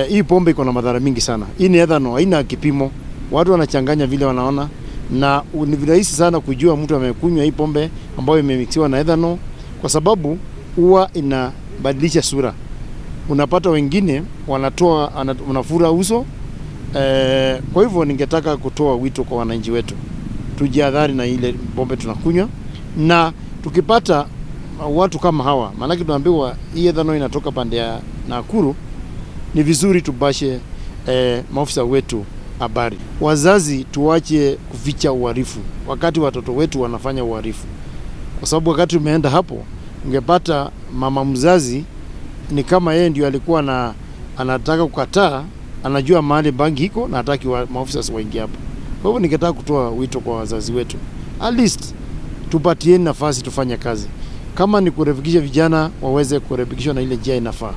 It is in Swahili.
Hii pombe iko na madhara mingi sana. Hii ni ethanol, haina kipimo. Watu wanachanganya vile wanaona, na ni rahisi sana kujua mtu amekunywa hii pombe ambayo imemixiwa na ethanol, kwa sababu huwa inabadilisha sura. Unapata wengine wanatoa wanafura uso. Kwa hivyo ningetaka kutoa wito kwa wananchi wetu, tujihadhari na ile pombe tunakunywa, na tukipata watu kama hawa, maanake tunaambiwa hii ethanol inatoka pande ya Nakuru, ni vizuri tupashe maofisa wetu habari. Wazazi tuache kuficha uhalifu wakati watoto wetu wanafanya uhalifu, kwa sababu wakati umeenda hapo ungepata mama mzazi ni kama yeye ndio alikuwa na anataka kukataa, anajua mahali bangi iko na hataki maofisa waingie hapo. Kwa hivyo ningetaka kutoa wito kwa wazazi wetu, at least tupatieni nafasi tufanye kazi. Kama ni kurekebisha vijana waweze kurekebishwa na ile njia inafaa.